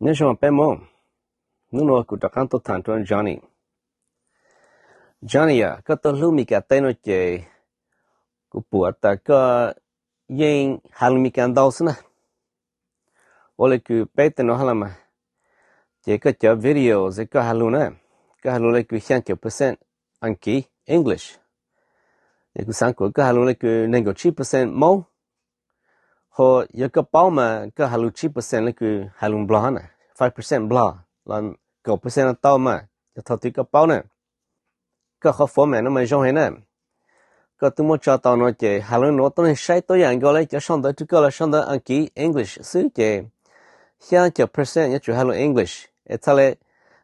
Nyob zoo peb Hmoob, hnub no kuv rov qab tuaj tham rau Johnny. Johnny a, koj tuaj hlub Mes Kas teb no ces kuv pum tas koj yeej has lus Mes Kas ntau xwb na. Ua le kws peb tej no hab los mas, ces koj cov video es koj has lus na, koj has lus le kws xyaa caum percent Askiv, English. Es kuv xaav kuas koj has lus le kws neeg nkaum tsib percent Moob. Ho yog koj paub mas koj has lus tsib percent le kws has lus Nplog na, five percent Nplog los kaum percent no tau mas, yog thaum twg koj paub na. Koj qhov format no mas zoo heev na. Koj twb muab tso tau no ces has lus nuav tuab neeg saib tuab yaam nkaus le cov sau ntawv rau koj los sau ntawv Askiv, English xwb ces xyaa caum percent yuav tsum has lus English es txhaj le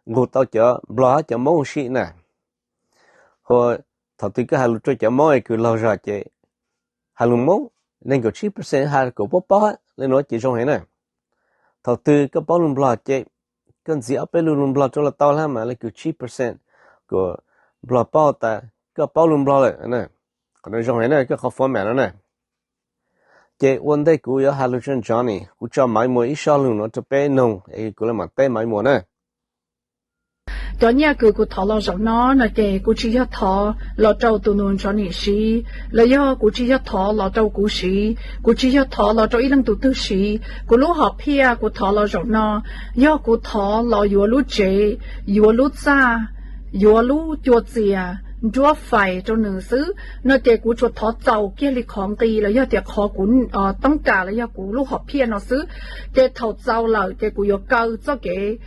nqug tau cov Nplog hab cov Moob huv si na. Ho thaum twg koj has lus rau cov Moob es kws laug zog ces has lus Moob, neeg nkaum tsib percent has kuas puab paub hab le nuav ces zoo heev na. Thaum twg koj paub lus Nplog ces koj ntxiv ob peb lus lus Nplog rau los tau hab mas le kws tsib percent kuas Nplog paub tas koj paub lus Nplog lawm. Qhov no zoo heev na, koj qhov format no na. Ces ua ntej kuv yuav has lus tso Johnny, kuv tso Maiv Muas ib zaj lus nuav rau peb noog es kuv le maam teb Maiv Muas na. Cov nyaj kws kuv thov los zaum no no ces kuv tsis yog thov los rau tus nus Johnny siv, los yog kuv tsis yog thov los rau kuv siv, kuv tsis yog thov los rau ib leej tus twg siv. Kuv lub hom phiaj kuv thov los zaum no yog kuv thov los yuav lub tsev, yuav lub txaj, yuav lub cua txias, nruab fais rau nws xwb no ces kuv tsuas thov txaus kiag li qhov nqi los yog tias qhov kuv toob kas los yog kuv lub hom phiaj no xwb. Ces thaum txaus lawm ces kuv yuav kaw txoj kev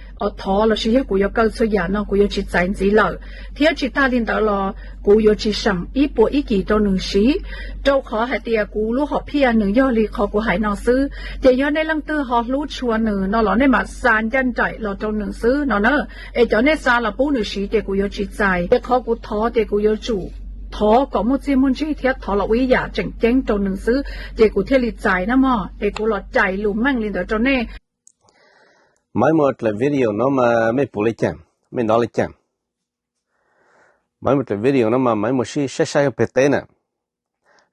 thov lossis yog kuv yuav kaw txhua yam no kuv yuav tsis txais ntxiv lawm. Thiab tsis tag li ntawd los kuv yuav tsis seem ib puas ib kis rau nws siv, rau qhov hais tias kuv lub hom phiaj nws yog li qhov kuv hais no xwb. Ces yog nej leej twg ho hlub tshua nws no los nej mam xa ncaj nraim los rau nws xwb no na. Es cov nej xa los pub nws siv ces kuv yuav tsis txais. Ces qhov kuv thov ces kuv yuav tsum thov kom muaj txiaj muaj ntsig thiab thov los ua ib yam tseem ceeb rau nws xwb ces kuv thiaj li txais na mog. Es kuv los cais lus meej li ntawd rau nej. Maiv Muas dlaim video no mas mej pum le caag, mej nov le caag? Maiv Muas dlaim video no mas Maiv Muas sib saib saib peg teb na.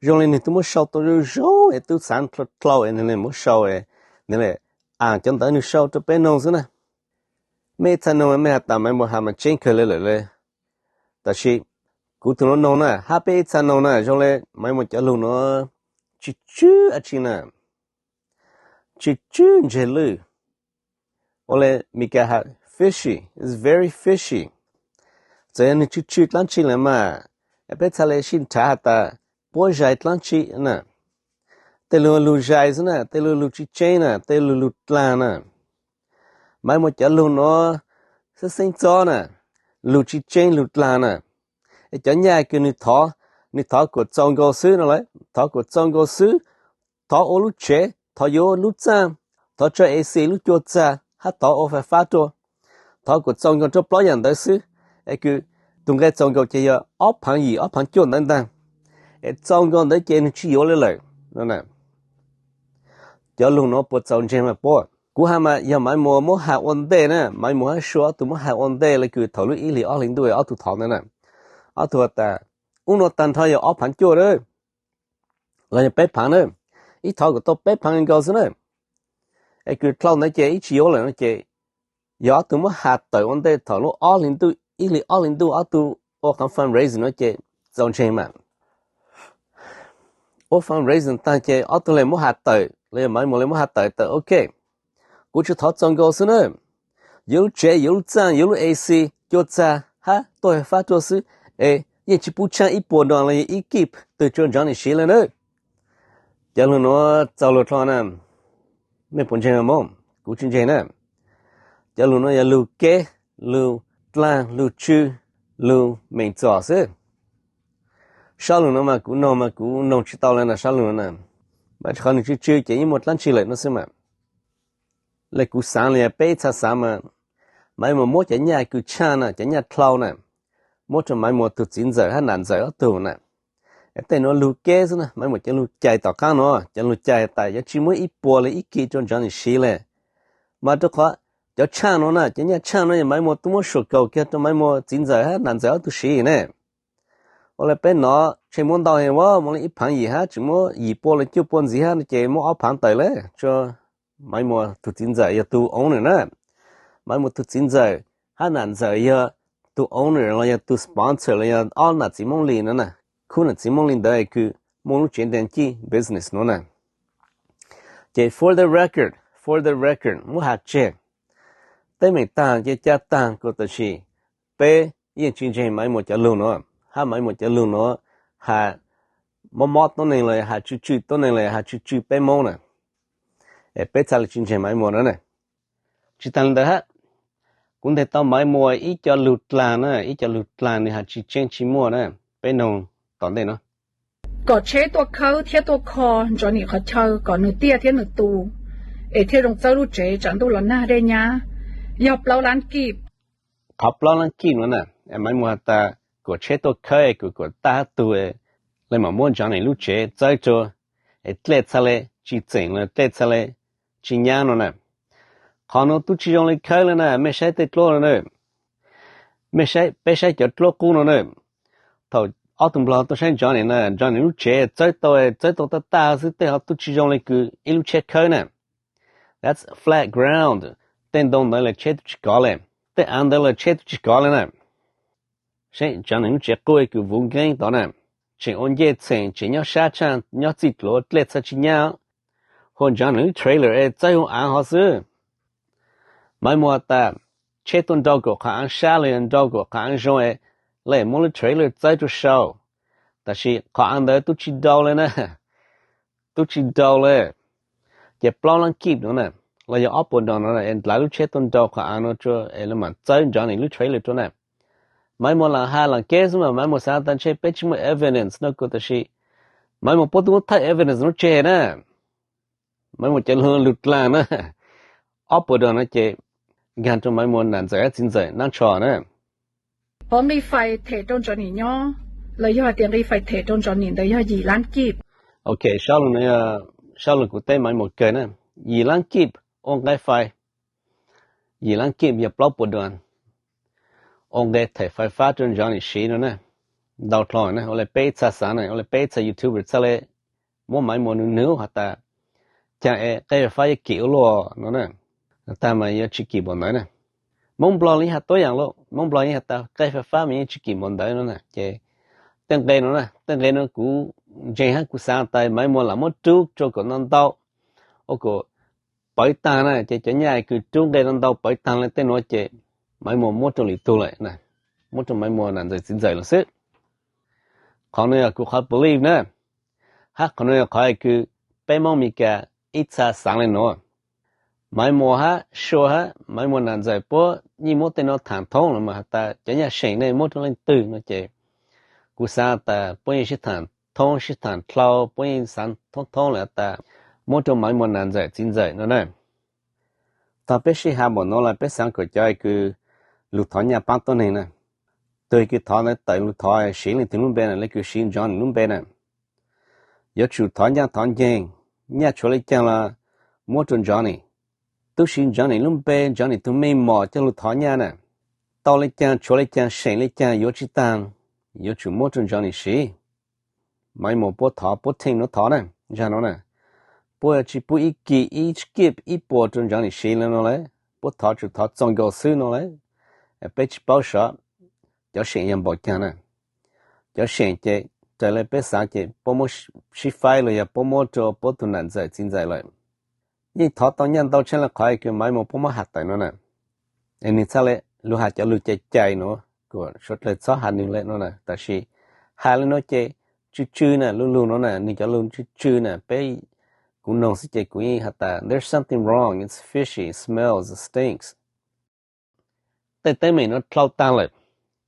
Zoo le nwg tub muab sau tau zoo zoo es tub xaav dlhau es nwg le muab sau es nwg le as cov ntawv nwg sau rau peb noog xwb na. Mej ib txha noog mej has tas Maiv Muas has mas tseeb kawg le lawm le. Tab sis kuv tug nuav noog na hab peb ib txha noog na zoo le Maiv Muas cov lug nuav tsw tsw dlaab tsi na, tsw tsw ntseg lwj. Ua le Mes Kas has fishy, it's very fishy. Txawm yog nwg tsw tsw dlaab tsi lawm mas, peb txhad le sib nrhav has tas puab zais dlaab tsi na. Tej lug lug zais xwb na, tej lug lug tsi tseeb na, tej lug lug dlaag na. Maiv Muas cov lug nuav xeeb xeeb txob na, lug tsi tseeb lug dlaag na. Es cov nyaj kws nwg thov, nwg thov kuas txaus nkaus xwb no lawm, thov kuas txaus nkaus xwb, thov ua lub tsev, thov yuav lub txaj, thov tso A C lub cua txag hab thov ua fais fab rua, thov kuas txaus nkaus rua plaub yaam ntawd xwb. Es kws tug nqe txaus nkaus ces yog ob phaav yim ob phaav cuaj ntawd ntag. Es txaus nkaus ntawd ces nwg tsi yuav le lawm. Cov lug nuav puas txaus ntseeg mas puab? Kuv has mas yog Maiv Muas muab has ua ntej na, Maiv Muas hab Sua ob tug muab has ua ntej le kws thaum lub ib hlis ob hlis ntuj ob tug thov ntawd na, ob tug has tas ub nuav tag nrho yog ob phaav cuaj na, los yog peb phaav na, ib thov kuas tau peb phaav nkaus xwb na. Es kws dlhau ntawd ces ib tsi yuav lawm no ces yog ob tug muab has tawm ua ntej thaum lub ob hlis ntuj, ib hlis ob hlis ntuj ob tug ua qhov fundraising no ces txaus ntseeg mas. Ua fundraising tag ces ob tug le muab has tawm los yog Maiv Muas le muab has tawm tas ok, kuv tsi thov txaus nkaus xwb na, yuav lub tsev, yuav lub txaj, yuav lub A C, cua txag hab tuaj fab rua xwb, es yeej tsi pub tshaaj ib puas dollar los yog ib kib twg rua Johnny siv le na. Cov lug nuav txaus lug dlhau na, mej puas ntseeg mas? Kuv tsi ntseeg na. Cov lug nuav yog lug keb, lug dlaag, lug tsw, lug meem txom xwb. Sab lug nuav mas kuv noog mas kuv noog tsi tau le na sab lug nuav na. Mas qhov nwg tsw tsw ces yeej muaj dlaab tsi lawm no xwb mas. Le kuv xaav le peb ib txha xaav mas, Maiv Muas muab cov nyaj kws tshaaj na, cov nyaj dlhau na, muab rua Maiv Muas tug txiv ntxawm hab nam ntxawm ob tug na. Es tej nuav lug keb xwb na, Maiv Muas cov lug cais tom qaab nuav, cov lug cais tas yuav tsi muab ib puas le ib kib rua Johnny siv le. Mas rua qhov cov tshaaj nuav na, cov nyaj tshaaj nuav yog Maiv Muas tub muab suam kaus kiag rua Maiv Muas txiv ntxawm hab nam ntxawm ob tug siv ne. Ua le peb nov tsheej muab ntau heev, muab le ib phaav yim hab tseem muab yim puas le cuaj puas ntxiv hab no ces muab ob phaav tawm le rua Maiv Muas tug txiv ntxawm yog tug owner na. Maiv Muas tus txiv ntxawm hab nam ntxawm yog tus owner los yog tus sponsor los yog ob nam txiv Moob Lis no na. Khub nam txiv Moob Lis ntawd kws muaj lub tsev ntees cig business no na. Ces for the record, for the record, muab has tseg, teeb meem taag ces ca taag kuas tam sim peb yeej tsis ntseeg Maiv Muas cov lug nuav, hab Maiv Muas cov lug nuav has mob mob tuab neeg los has tsw tsw tuab neeg los has tsw tsw peb Moob na. Es peb txhaj le tsis ntseeg Maiv Muas no na. Tsis taag le ntawd hab, kuv nteg tau Maiv Muas ib co lug dlaag na, ib co lug dlaag nwg has tsis tseeb tsis muaj na, peb noog tom ntej no. Kom tsheb tuaj khawb thiab tuaj kho Johnny qhov chaw kom nws tiaj thiab nws tu, es thiaj zoo txawb lub tsev tsam ntuj los nag dej nyab, yog plaub lab kib. Qhov plaub lab kib no na, Maiv Muas has tas kom tsheb tuaj khawb es kom kom taj hab tug, le maam muab Johnny lub tsev txawb rua, es dlej txhaj le tsis txeem los dlej txhaj le tsis nyab no na. Qhov nuav tub tsis zoo le khawb le na, mej saib tej dluab no na, mej saib, peb saib cov dluab qub no na. Thaum ob tug nplog tuaj saib Johnny na, Johnny lub tsev txawb tau, txawb tau taj taj xwb, tej ho tub tsis zoo le kws ib lub tsheb khawb na. That's flat ground. Tej ntoo ntawd lawv tsheb tub tsis kov le, tej aav ntawd lawv tsheb tub tsis kov le na. Saib Johnny lub tsev qub kws vuv nkeeb tod na, tseem ua ncej txheem, tseem nyob sab tshaaj, nyob txij dluav dlej txhaj tsis nyab, hu Johnny lub trailer es txawb hu aav hov xwb. Maiv Muas tas tsheb tuaj nrau kuas qhov aav sab los yog nrau kuas qhov aav zoo es le muab lub trailer txawb rua sau, tab sis qhov aav ntawd tub tsis nrau le na, tub tsis nrau le. Ces plaub lab kib no na, los yog ob puas dollars no es dlav lub tsheb tuaj nrau qhov aav no rua es le maam txawb Johnny lub trailer rua na. Maiv Muas lam has lam keb xwb mas Maiv Muas xaav tas ntshe peb tsis muaj evidence no kuas tab sis Maiv Muas puab tub muab thawj evidence nuav tseg na. Maiv Muas cov lug dlaag na, ob puas dollars no ces nkaag rua Maiv Muas nam ntxawm hab txiv ntxawm nab tsho na. Qhov nqi fais them rau Johnny nyob, los yog hais tias nqi fais them rau Johnny ntawd yog yim lab kib. Ok, sab lug kuv teb Maiv Muas kawg na, yim lab kib ua nqe fais, yim lab kib yog plaub puas dollars, ua nqe them fais fab rua Johnny siv no na. Ntau dlhau na, ua le peb ib txha xaav na, ua le peb ib txha YouTuber txhaj le muab Maiv Muas nug nug has tas caag es qe fais fab yuav kim ua luaj no na. Tag mas yuav tsis kim npaum ntawd na. Moob Nplog le has tuab yaam lauj, Moob Nplog yeej has tas qe fais fab mas yeej tsis kim npaum ntawd no na. Ces tej nqe no na, tej nqe no kuv ntseeg hab kuv xaav tas Maiv Muas lam muab rub rua kom ntau ntau, ua kom pawv taag na, ces cov nyaj kws rub nqe ntau ntau pawv taag le tej nuav ces Maiv Muas muab rua lwm tug lawm, muab rua Maiv Muas nam ntxawm txiv ntxawm lawm xwb. Qhov nuav yog kuv qhov believe na, hab qhov nuav yog qhov kws peb Moob Mes Kas ib txha xaav le nuav. Maiv Muas hab Sua hab Maiv Muas nam ntxawm puab yeej muab tej nuav thaam thoob los mas has tas cov nyaj seem ne muab rua leej twg no ces kuv xaav tas puab yeej sib thaam thoob sib thaam dlhau, puab yeej xaav thoob thoob lawm tas muab rua Maiv Muas nam ntxawm txiv ntxawm no na. Tog peb sib has npaum nuav los peb xaav kom cov kws lug thov nyaj paab tuab neeg na, tug kws thov ntawd tawm lug thov siv leej twg lub npe na, le kws siv Johnny lub npe na. Yuav tsum thov nyaj thov nceeg, nyaj tshuav le caag los muab rua Johnny. Tub siv Johnny lub npe, Johnny tug mej mom coj lug thov nyaj na. Tau le caag, tshuav le caag, seem le caag, yuav tsi taag, yuav tsum muab rua Johnny siv. Maiv Muas puab thov, puab team nuav thov na, zag nuav na, puab tsi pub ib kis ib skip ib puas rua Johnny siv le nuav lawm, puab thov tsuas thov txoos nkaus xwb nuav lawm. Peb tsi paub saib cov seem yog npaum caag na. Cov seem ces raws le peb xaav ces puab muab sib faib los yog puab muab rua puab tug nam ntxawm txiv ntxawm lawm. Yeej thov tau nyaj ntau tshaj le qhov kws Maiv Muas puab muab has tawm nuav na. Es nwg txhaj le lug has cov lug cai cai nuav kuas suav dlawg txhob has nwg le nuav na, tab sis has le nuav ces tsw tsw na, lub lug nuav na, nwg cov lug tsw tsw na, peb, kuv noog xwb ces kuv yeej has tas there's something wrong, it's fishy, it smells, it stinks. Tej teeb meem nuav dlhau taag lawm,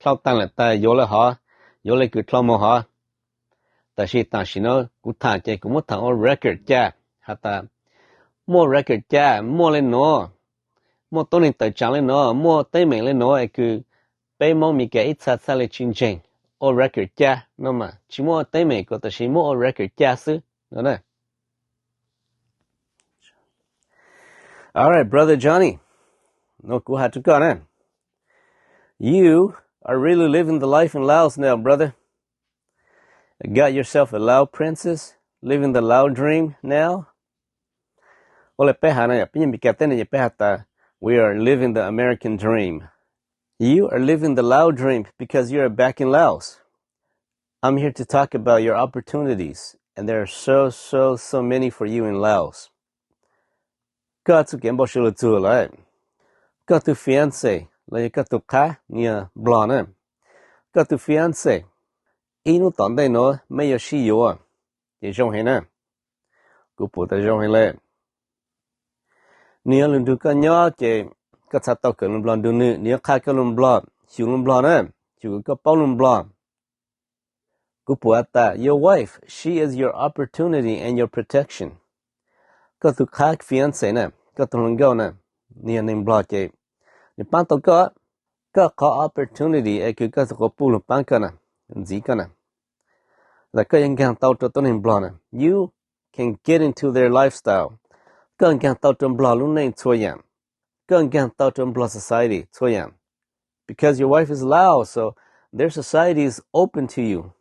dlhau taag lawm tas yuav le hov, yuav le kws dlhau moog hov. Tab sis tam sim nuav kuv thaam ces kuv muab thaam ua record ca, has tas muaj record ca, muaj le nuav, muaj tuab neeg tawm tsaam le nuav, muaj teeb meem le nuav es kws peb Moob Mes Kas ib txha txhaj le tsi ntseeg, ua record ca no mas tsi muaj teeb meem kuas tab sis muab ua record ca xwb no na. All right, brother Johnny, no kuv has rua koj na. You are really living the life in Laos now, brother. Got yourself a Lao princess, living the Lao dream now. Ua le peb has no yog peb nyob Mes Kas teb no ces peb has tas We are living the American dream. You are living the Lao dream because you are back in Laos. I'm here to talk about your opportunities, and there are so, so, so many for you in Laos. Koj txoj kev npau suav lug txug lawm. Koj tus fiancé los yog koj tus qhab nws yog Nplog na. Koj tus fiancé, ib hnub tom ntej nuav mej yuav sib yuav, ces zoo heev na. Kuv pum tas zoo heev le. Nws yuav lug nrug koj nyob ces koj txhaj tau kawm lus Nplog nrug nws, nws yuav qha koj lus Nplog, xyum lus Nplog na, xyum kom koj paub lus Nplog. Kuv pum has tas your wife, she is your opportunity and your protection. Koj tus qhab fiancé na, koj tus hluas nkauj na, nws yog neeg Nplog ces nws paab tau koj, koj qhov opportunity es kws koj tug quas puj lug paab koj na, ntxiv koj na, los koj yuav nkaag tau rua tuab neeg Nplog na. You can get into their lifestyle. Koj nkaag tau rua Nplog lub neej txhua yaam. Koj nkaag tau rua Nplog society txhua yaam. Because your wife is Lao, so their society is open to you.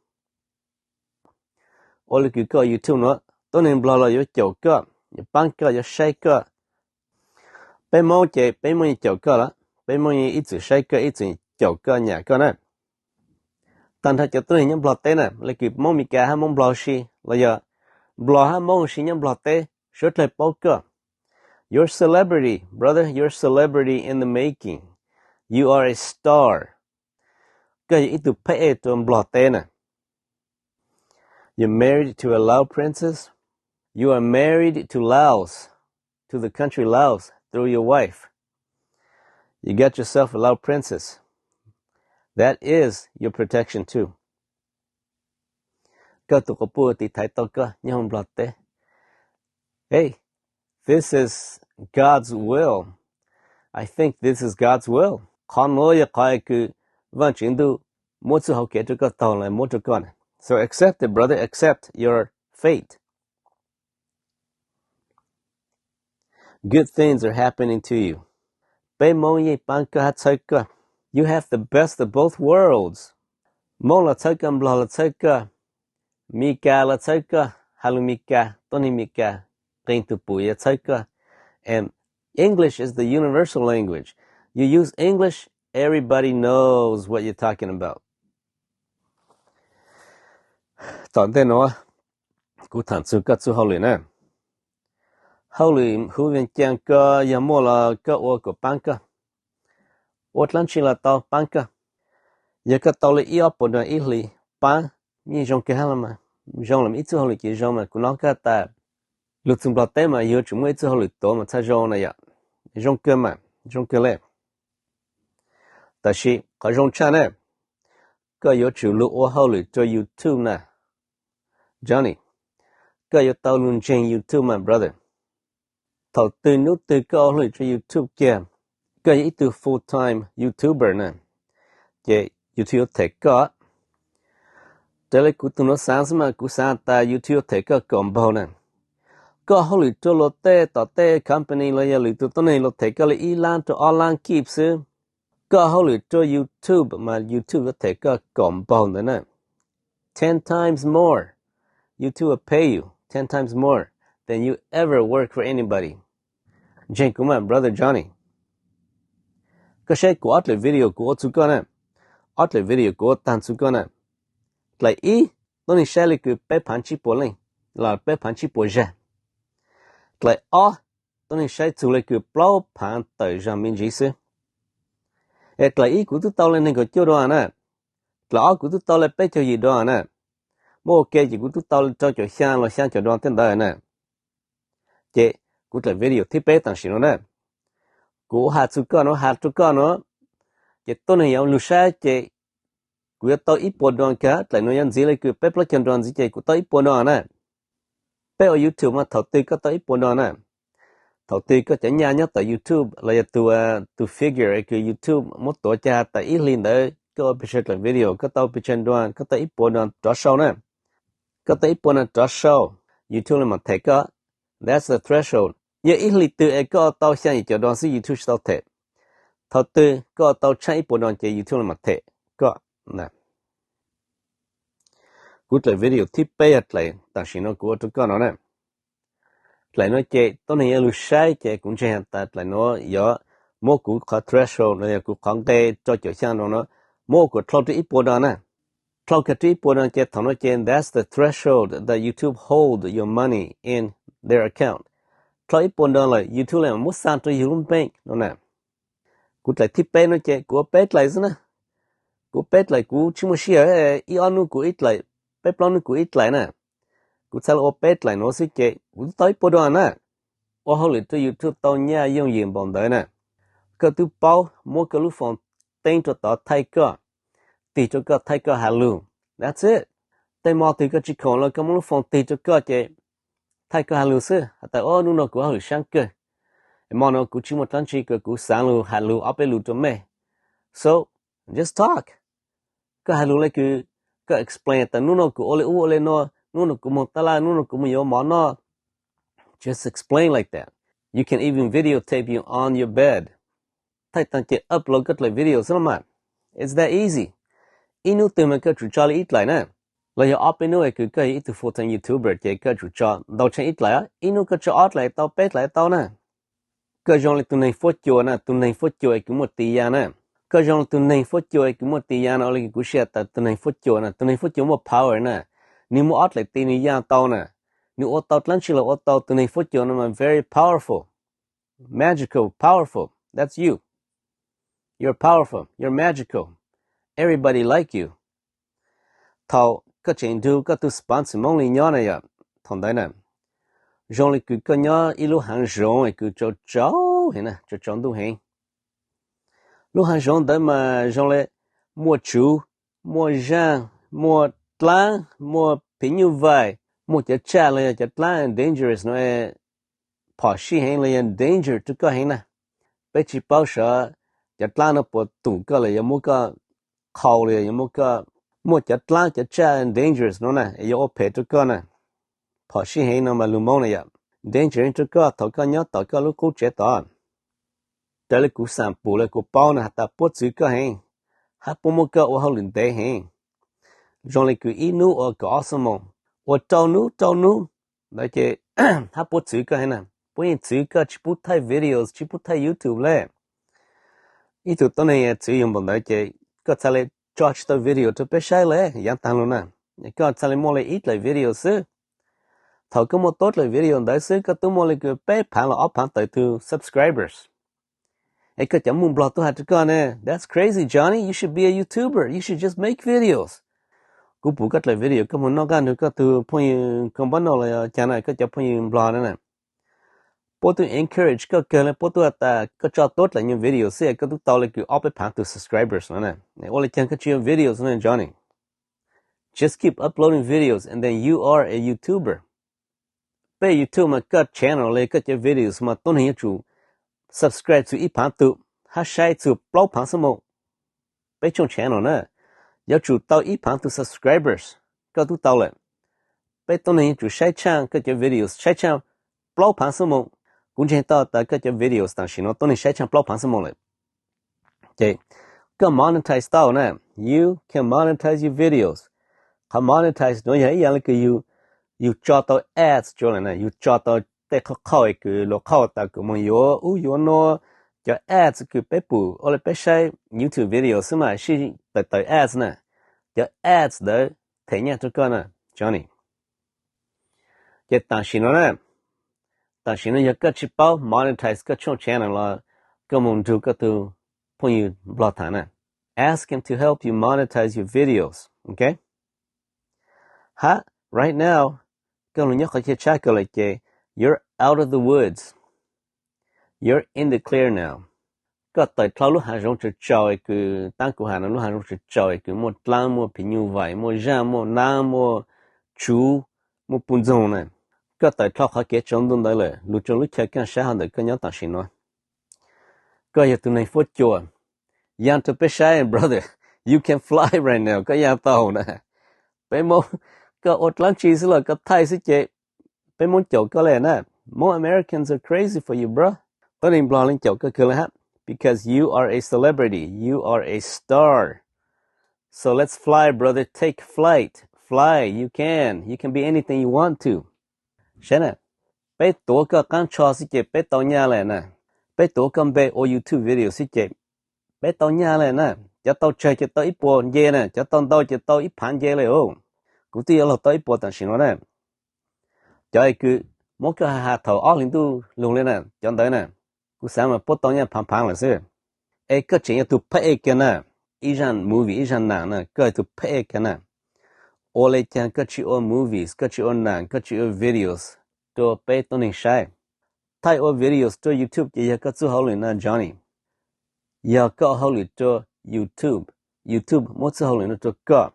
Ua le kws koj YouTube nuav, tuab neeg Nplog los yuav caum koj, yuav paab koj, yuav saib koj. Peb Moob ces peb Moob yeej caum koj lawm, peb Moob yeej ib txwm saib koj, ib txwm caum koj, nyam koj na. Taag nrho cov tuab neeg nyob Nplog teb na, le kws Moob Mes Kas hab Moob Nplog si, los yog Nplog hab Moob si nyob Nplog teb, suav dlawg paub koj. You're a celebrity, brother, you're a celebrity in the making. You are a star. Koj yog ib tug phab ej rua Nplog teb na. You're married to a Lao princess. You are married to Laos, to the country Laos through your wife. You got yourself a Lao princess. That is your protection too. Koj tug quas puj tiv thaiv tau koj nyob huv Nplog teb. Hey, this is God's will. I think this is God's will. Qhov nuav yog qhov kws Vaajtswv Ntuj muab txuj hauv kev rua koj taug lawm muab rua koj na. So accept it, brother. Accept your fate. Good things are happening to you. Peb Moob yeej paab koj hab txhawb koj. You have the best of both worlds. Moob los txhawb koj, Nplog los txhawb koj, Mes Kas los txhawb koj, has lug Mes Kas, tuab neeg Mes Kas, qee tug pum yuav txhawb koj. And English is the universal language. You use English, everybody knows what you're talking about. Tom ntej nuav, kuv thaam txug koj txuj hauj lwm na. Hauj lwm huv Vias Cas ko yog muaj los koj ua kuas paab koj. Ua dlaab tsi los tau paab koj. Yog koj tau le ib ob puas dollar ib hlis paab, yeej zoo kawg hab los mas. Zoo los ib txuj hauj lwm ces zoo mas kuv nov koj tas lug txug Nplog teb mas yuav tsum muaj ib txuj hauj lwm tuav mas txhaj zoo na yom. Zoo kawg mas, zoo kawg le. Tab sis qhov zoo tshaj na, koj yuav tsum lug ua hauj lwm rua YouTube na. Johnny, koj yuav tau lug ntseeg YouTube mas brother. Thaum twg nub twg koj ua hauj lwm rua YouTube kiag, koj yog ib tug full time YouTuber na, ces YouTube yuav them koj. Raws le kuv tug nuav xaav xwb mas kuv xaav tas YouTube yuav them koj kaum npaug na. Koj hauj lwm rua luag tej tom tej company los yog lwm tug tuab neeg luag them koj le ib lab rua ob lab kib xwb. Koj hauj lwm rua YouTube mas YouTube yuav them koj kaum npaug ntawd na. Ten times more. YouTube will pay you ten times more than you ever work for anybody. Ntseeg kuv mas brother Johnny. Koj saib kuv ob dlaim video kuv ua txug koj na. Ob dlaim video kuv ua taag txug koj na. Dlaim ib, tuab neeg saib le kws peb phaav tsib puas leej, los peb phaav tsib puas zag. Dlaim ob, tuab neeg saib txug le kws plaub phaav tawm zog me ntsis xwb. Es dlaim ib kuv twb tau le neeg kaum cuaj dollar na. Dlaim ob kuv twb tau le peb caug yim dollar na. Muab ua ke ces kuv twb tau le rau caum xyaa los xyaa caum dollar tej ntawd na. Ces kuv dlaim video thib peb tam sim no na. Kuv has txug koj nuav, has rua koj nuav, ces tuab neeg yuav lug saib ces kuv yuav tau ib puas dollar kag. Dlaim nuav yuav ntxiv le kws peb plaub caug dollar ntxiv ces kuv tau ib puas dollar na. Peb ua YouTube mas thaum twg koj tau ib puas dollar na? Thaum twg koj cov nyaj nyob tom YouTube los yog tus, tus figure kws YouTube muab tuav ca tas ib hlis ntawd koj ua pes tsawg dlaim video koj tau pes tsawg dollar, koj tau ib puas dollar rov sau na. Koj tau ib puas dollar rov sau, YouTube le mam them koj. That's the threshold. Yog ib hlis twg es koj tau xyaa yim caum dollar xwb YouTube tsis tau them. Thaum twg koj tau tshaaj ib puas dollar ces YouTube le mam them koj. Kuv dlaim video thib peb yog dlaim tam sim no kuv ua rua koj no na. Dlaim nuav ces tuab neeg yuav lug saib ces kuv ntseeg has tas dlaim nuav yuav muab kuv qhov threshold no yog kuv qhov nqe rau caum xyaa no, muab ua kom dhau rau ib puas dollar na. Dhau kiag rau ib puas dollar ces thaum no ces that's the threshold that YouTube hold your money in their account. Dhau ib puas dollar lawm YouTube mam muab xa rau yus lub bank no na. Kuv dlaim thib peb no ces kuv ua peb dlaim xwb na. Kuv ua peb dlaim kuv tsis muaj sij hawm, ib ob hnub kuv ib dlaim, peb plaub hnub kuv ib dlaim na. Kuv txhaj li ua peb dlaim no xwb ces kuv twb tau ib puas dollar na. Ua hauj lwm rau YouTube tau nyaj yooj yim npaum ntawd na. Koj twb paub, muab koj lub foos teeb rau tod thaij koj, tig rau koj thaij koj has lug. That's it. Tej hmo twg koj tsis khoom los koj muab lub foos tig rau koj ces thaij koj has lug xwb, has tas, o, hnub no kuv hauj lwm sab kawg, hmo no kuv tsis muaj dlaab tsi, kuv xaav lug has lug ob peb lus rau mej. So, just talk. Koj has lug le kws, koj explain tas hnub no kuv ua le ub ua le no, hnub no kuv moog taj laj, hnub no kuv moog yuav mov noj. Just explain like that. You can even videotape you on your bed. Thaij taag ces upload koj dlaim video xwb los mas. It's that easy. Ib hnub twg mas koj tsum tso le ib dlaim na. Los yog ob peb hnub es kws koj yog ib tug full time YouTuber ces koj tsum tso ntau tshaj ib dlaim, ib hnub koj tso ob dlaim tau, peb dlaim tau na. Koj zoo le tus neeg fuab cua na, tus neeg fuab cua es kws muaj tis ya na. Koj zoo le tus neeg fuab cua es kws muaj tis ya no, ua le kuv sij hawm tas tus neeg fuab cua na, tus neeg fuab cua muaj power na. Nwg muaj ob dlaim tis nwg ya tau na. Nwg ua tau dlaab tsi los ua tau, tus neeg fuab cua no mas very powerful. Magical, powerful. That's you. You're powerful. You're magical. Everybody like you. Thaum koj tseem nrug koj tug sponsor Hmoob li nyob na yom, thaum ntawd na, zoo le kws koj nyob ib lub haav zoov es kws tsaus tsaus heev na, tsaus tsaus ntuj heev. Lub haav zoov ntawd mas zoo le muaj tsuv, muaj zaaj, muaj dlaab, muaj phim nyuj vais, muaj cov tsaj los yog cov dlaab dangerous no phom sij heev los yog danger rau koj heev na. Peb tsis paub sav cov dlaab no puas tum koj los yog muab koj qhau los yog muab koj, muaj cov dlaab cov tsaj dangerous no na es yuav ua phem rau koj na. Phom sij heev no mas lug Hmoob na yom, danger rau koj thaum koj nyob tom koj lub qub tsev tod. Raws le kuv xam pum le kuv paub na has tas puab txwv koj heev, hab puab muab koj ua hauj lwm ntev heev. Zoo le kws ib hnub ua kaum ob xuab moos, ua rau hnub rau hnub ntawd ces hab puab txwv koj heev na. Puab yeej txwv koj tsis pub thaij videos, tsis pub thaij YouTube le. Ib tug tuab neeg txwv yug npaum ntawd ces koj txhaj le tso tsis tau video rau peb saib le yaav taag lug na. Koj txhaj le muaj le ib dlaim video xwb. Thaum koj muaj tuab dlaim video ntawd xwb koj twb muaj le kws peb phaav los ob phaav tawm tug subscribers. Es koj cov muj nplog tub has rau koj ne, that's crazy, Johnny. You should be a YouTuber. You should just make videos. Kuv pum koj dlaim video koj moog noj nqaj nrug koj tug phooj ywg koo npab noj los caag na, koj cov phooj ywg nplog na. Puab tub encourage koj kawg le, puab tub has tas koj tso tuab dlaim nyuag video xwb koj tub tau le kws ob peb phaav tug subscribers no na. Ua le caag koj tsis ua videos no, Johnny? Just keep uploading videos and then you are a YouTuber. Peb YouTube mas koj channel le koj cov videos mas tuab neeg yuav tsum subscribe txug ib phaav tug, hab saib txug plaub phaav xuab moos. Peb tshooj channel na, yuav tsum tau ib phaav tug subscribers, koj tub tau lawm. Peb tuab neeg yuav tsum saib tshaaj koj cov videos, saib tshaaj plaub phaav xuab moos. Kuv ntseeg tau tas koj cov videos tam sim no tuab neeg saib tshaaj plaub phaav xuab moos lawm. Ces koj monetize tau na, you can monetize your videos. Qhov monetize nuav yog ib yaam le kws yug tso tau ads tsua le na, yug tso tau tej qhov qhauj kws luas qhauj tas kws moog yuav ub yuav nuav, cov ads kws peb pum ua le peb saib YouTube video xwb mas sib tawm tawm ads na, cov ads ntawd them nyaj rau koj na, Johnny. Ces tam sim no na, tam sim no yog koj tsis paub monetize koj tshooj channel los koj moog nrug koj tug phooj ywg nplog thaam na, ask him to help you monetize your videos, okay? Hab right now koj lug nyob qhov chaw tshab kawg lawm ces you're out of the woods, you're in the clear now. Koj tawm dlhau lub haav zoov tsaus tsaus kws taab kuv has no, lub haav zoov tsaus tsaus kws muaj dlaab muaj phim nyuj vais muaj zaaj muaj naab muaj tsuv muaj puj ntxoog na. Koj tawm dlhau qhov kev tsaus ntuj ntawd lawm, lug rua lub chaw kaaj sab hov ntawm koj nyob tam sim no. Koj yog tug neeg fuab cua, yaa rau peb saib brother, you can fly right now, koj yaa tau na. Peb Moob, koj ua dlaab tsi xwb los koj thaij xwb ces peb Moob caum koj le na. Most Americans are crazy for you, bro. Tuab neeg nplog leej caum koj kawg le hab, because you are a celebrity, you are a star. So let's fly, brother, take flight, fly, you can, you can be anything you want to. Saib na, peb tuav koj qaab tsho xwb ces peb tau nyaj le na. Peb tuav koj npe ua YouTube video xwb ces peb tau nyaj li na. Cov tau tsawg ces tau ib puas nce na, cov tau ntau ces tau ib phav nce li os. Kuv twb yuav luag tau ib puas tam sim no na. Cov es kws muab koj has has thaum ob hlis ntuj lug li na, cov ntawd na, kuv xav mas puab tau nyaj phav phav lawm xwb. Es koj tseem yog tus phab ej kiag na, ib zaj movie ib zaj nam na, koj yog tus phab ej kiag na. Ua li cas koj tsis ua movies, koj tsis ua nam, koj tsis ua videos rua peb tuab neeg saib? Thaij ua videos rua YouTube ces yog koj txuj hauj lwm na Johnny. Yog koj hauj lwm rua YouTube, YouTube muab txuj hauj lwm no rua koj.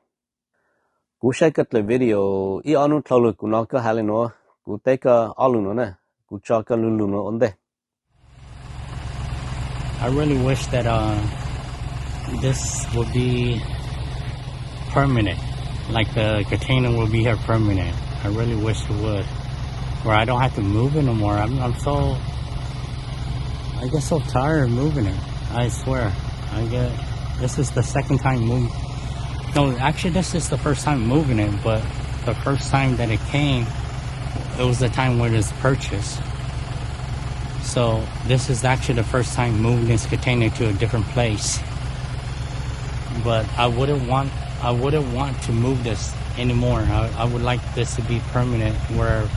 Kuv saib koj dlaim video ib ob hnub dlhau lug kuv nov koj has li nuav, kuv teb koj ob lug nuav na, kuv tso koj lug lug nuav ua ntej. I really wish that uh, this would be permanent, like the container will be here permanent. I really wish it would, where I don't have to move it no more. I'm, I'm so, I get so tired of moving it. I swear, I get. This is the second time move. No, actually, this is the first time moving it, but the first time that it came, it was the time when it's purchased. So this is actually the first time moving this container to a different place. But I wouldn't want I wouldn't want to move this anymore. I, I would like this to be permanent where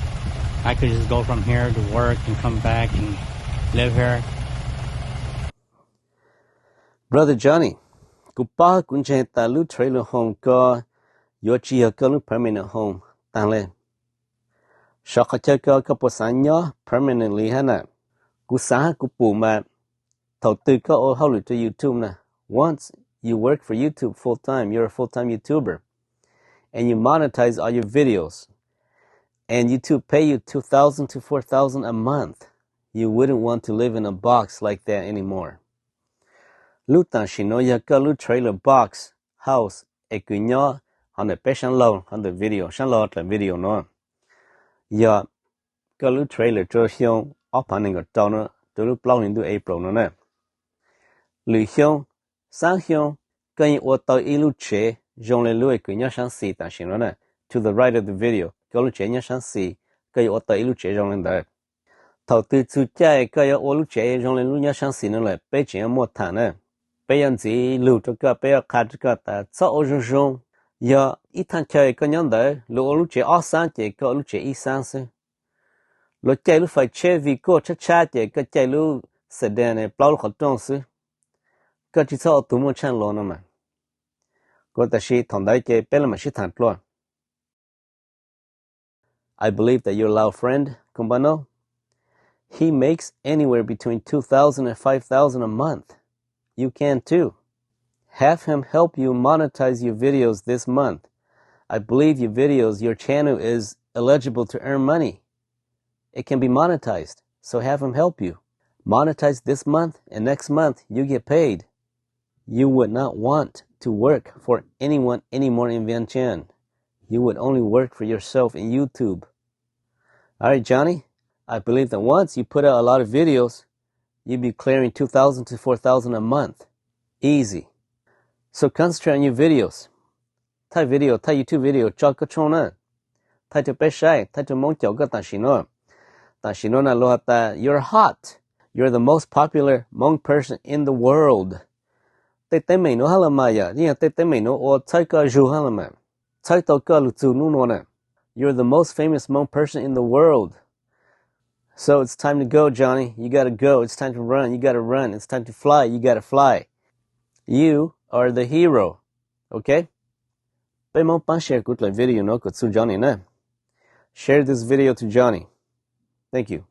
I could just go from here to work and come back and live here. Brother Johnny, kuv paub kuv ntseeg tas lub trailer home koj yuav tsis yog koj lub permanent home taag le. Sov qhov chaw ko koj puas xav nyob permanently hab na? Kuv xav hab kuv pum mas thaum twg koj ua hauj lwm rau YouTube na, once you work for YouTube full time, you're a full time YouTuber, and you monetize all your videos, and YouTube pay you two thousand to four thousand a month, you wouldn't want to live in a box like that anymore. Lub tam sim nuav yog koj lub trailer box house es kws nyob hov ntawm peb sab laug, hov ntawm video, sab laug dlaim video nuav. Yog koj lub trailer rua xyoo ob phav nees nkaum rau nuav, rua lub plaub hli ntuj April nuav na. Lwm xyoo, xaab xyoo, koj yeej ua tau ib lub tsev zoo le lub es kws nyob saab xis tam sim nuav na. To the right of the video, koj lub tsev nyob saab xis, koj yuav ua tau ib lub tsev zoo le ntawd. Thaum twg txug caij koj yuav ua lub tsev zoo le lub nyob saab xis nuav lawm, peb tseem yuav muaj thaam na. Peb yuav ntxiv lug rau koj, peb yuav qha rau koj tas txhob ua zoo zoo. Yog ib thaaj chaw koj nyob ntawd luag ua lub tsev ob xaab ces koj ua lub tsev ib xaab xwb. Luag caij lub fais tsheb Vigo tshab tshab ces koj caij lub sedan plaub lub qhov rooj xwb. Koj tsis txhob ua tug muaj tshaaj lug no mas. Kuv tam sim thaum ntawd ces peb le maam sib thaam dlua. I believe that your Lao friend, Kumbano, he makes anywhere between two thousand and five thousand a month. You can too. Have him help you monetize your videos this month. I believe your videos, your channel is eligible to earn money. It can be monetized, so have him help you. Monetize this month, and next month you get paid. You would not want to work for anyone anymore in Vientiane. You would only work for yourself in YouTube. All right, Johnny, I believe that once you put out a lot of videos, you'll be clearing two thousand to four thousand a month. Easy. So concentrate on your videos. Thaij video, thaij YouTube video tso koj tshooj na. Thaij rau peb saib, thaij rau Moob caum koj tam sim nuav. Tam sim nuav na luag has tas you're hot. You're the most popular Hmong person in the world. Tej teeb meem nuav hab los mas yom, yeej yog tej teeb meem nuav ua txhawb koj zug hab los mas. Txhawb tau koj lug txug nub nuav na. You're the most famous Hmong person in the world. So it's time to go, Johnny. You gotta go. It's time to run. You gotta run. It's time to fly. You gotta fly. You are the hero. Okay? Peb Moob paab share kuv dlaim video nuav kuas txug Johnny na. Share this video to Johnny. Thank you.